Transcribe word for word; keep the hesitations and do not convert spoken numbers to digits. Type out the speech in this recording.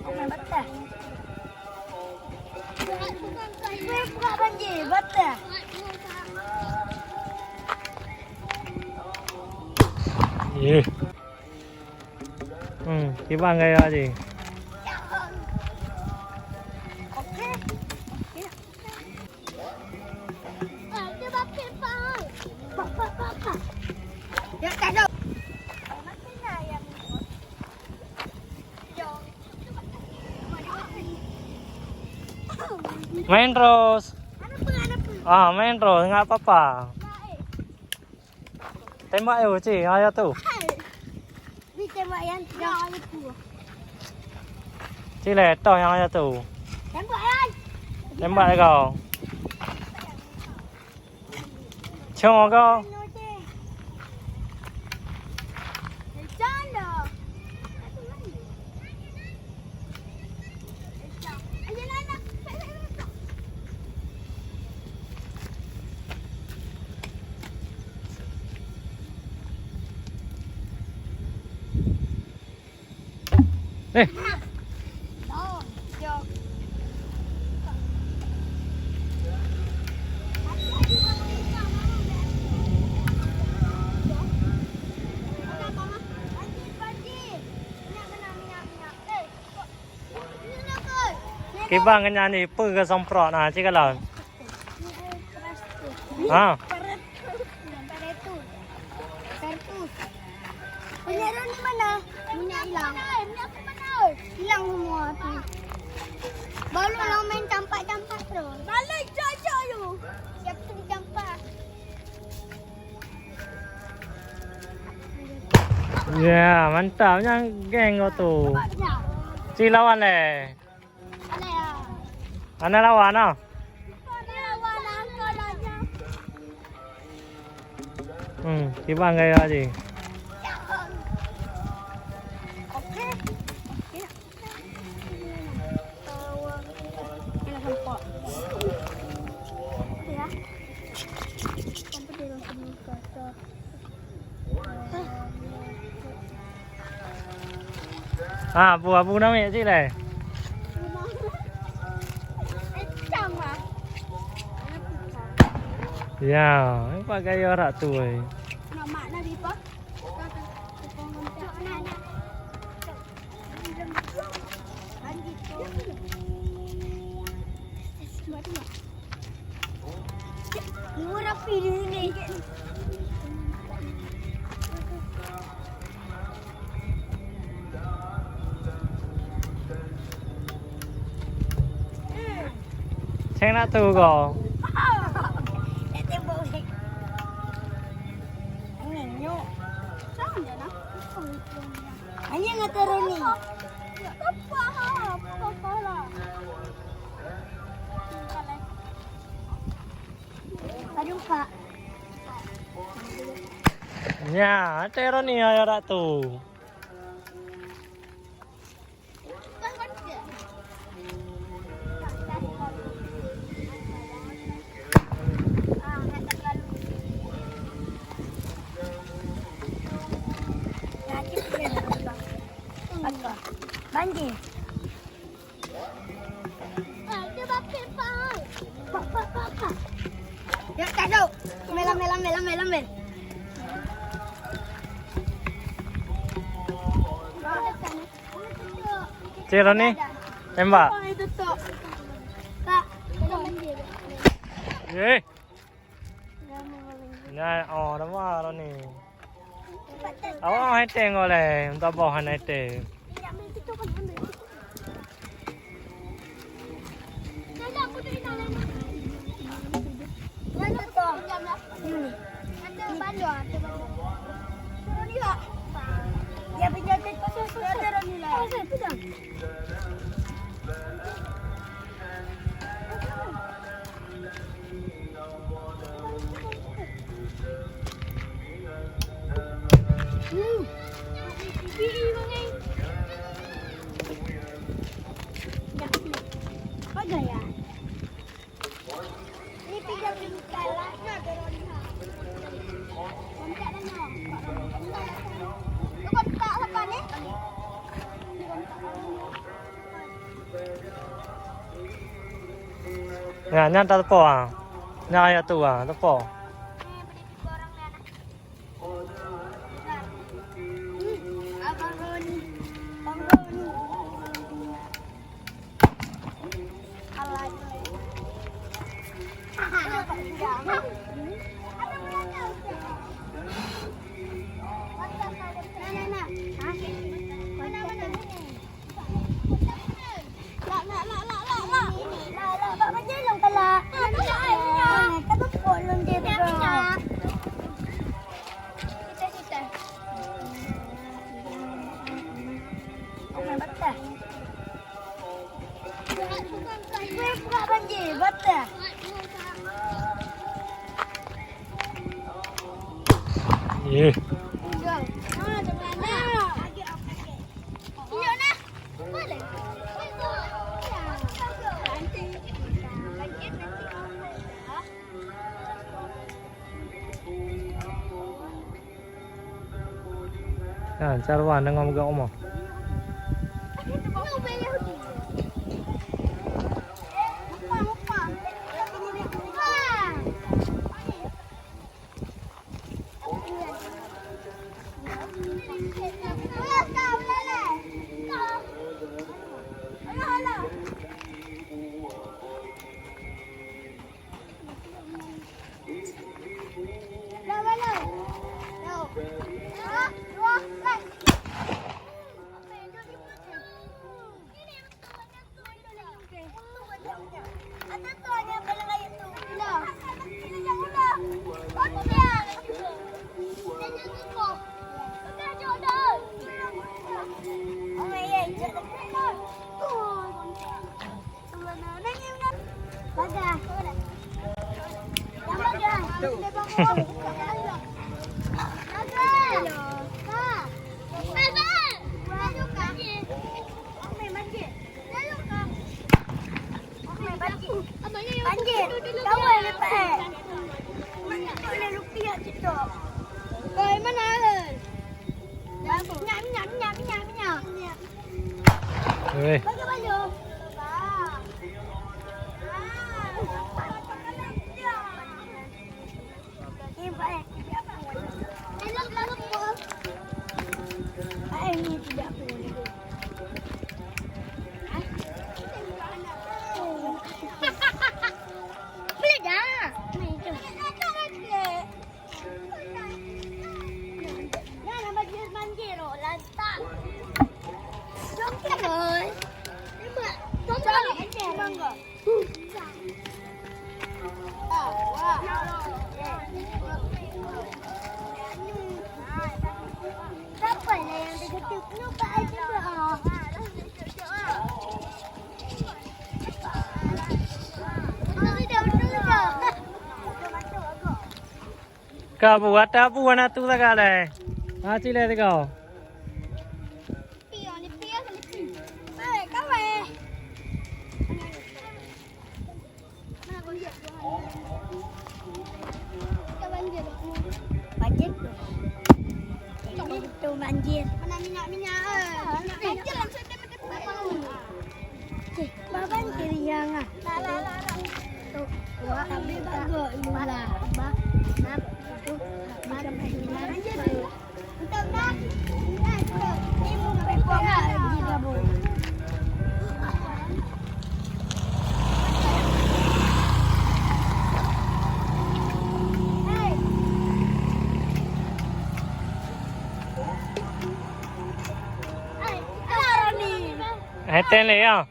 Batah. Buka banjir, batah. Eh. Hmm, kiban gaya jih. Okey. Main terus. Ah, main terus, enggak apa-apa. Tembak yuk, Ci, ayah tu. Di tembak Yan, Yan tu. Ci le, toh nyang ayah tu. Tembak Yan. Tembak ya kau. Cong kau. Canda. Eh. Kiban nyan ni, peue geusemprot na, cit kalon. Ha. Minyak Roni mana? Minyak hilang. Hilang semua tu. Baru lah main campak-campak terus. Balik jajak you. Siapa tu campak? Ya, mantap. Nyang geng kau tu. Ci lawan leh. Hana lawan ah. Hmm, kiban gaya jih. Ha, abu-abu na miet cit leh. Ya, nampak gaya arak tu ai. Seng nak tu ko. Hanya ngat Roni. Aduh, Kak. Nya, ate Roni ayah dak tu. Banjir. Ya, tak tahu. Melam, melam, melam, melam, melam. Cik Roni, tembak. Eh. Nya, oh, nama Roni. Awak hai teng oleh, minta boh hai teng. Nyan, nyan tateupeue, ah. Nyan ayah tu, ah, teupeue. Abang Roni. Abang Roni. Alah. Nah, nah, nah. Hah? Mana, mana? Lak, lak, lak, lak, lak, lak. Lak, lak, bak banjir lôn kalak. Ah, kalak, ai, minyak. Ah, ka teupok lôn dia tu. Minyak, minyak. Sitai, sitai. Bukan patah. Bukan, bukan, bukan. Bukan, bukan banjir, patah. Eh. Udah. Ah, dah mana? Ha, Sarwan deungon meuga umoe. Banjir. Kawan lepas, eh. Mana tak boleh rupiah kita. Oi, mana, eh? Minyak, minyak, minyak, minyak, minyak. Weh. Bagi baju. Ka bu, ata bu, aneuk tu tagak lé. Ha, cilai tagak. Banjir tu. Itu banjir. Mana minyak-minyak, eh? Minyak banjir. Cih, bah banjir yang ah. Lah, lah, lah, lah. Tu, wah, tapi bagus, ibu lah. Bah, nah, itu, macam banjir. Hai, ten lé ya.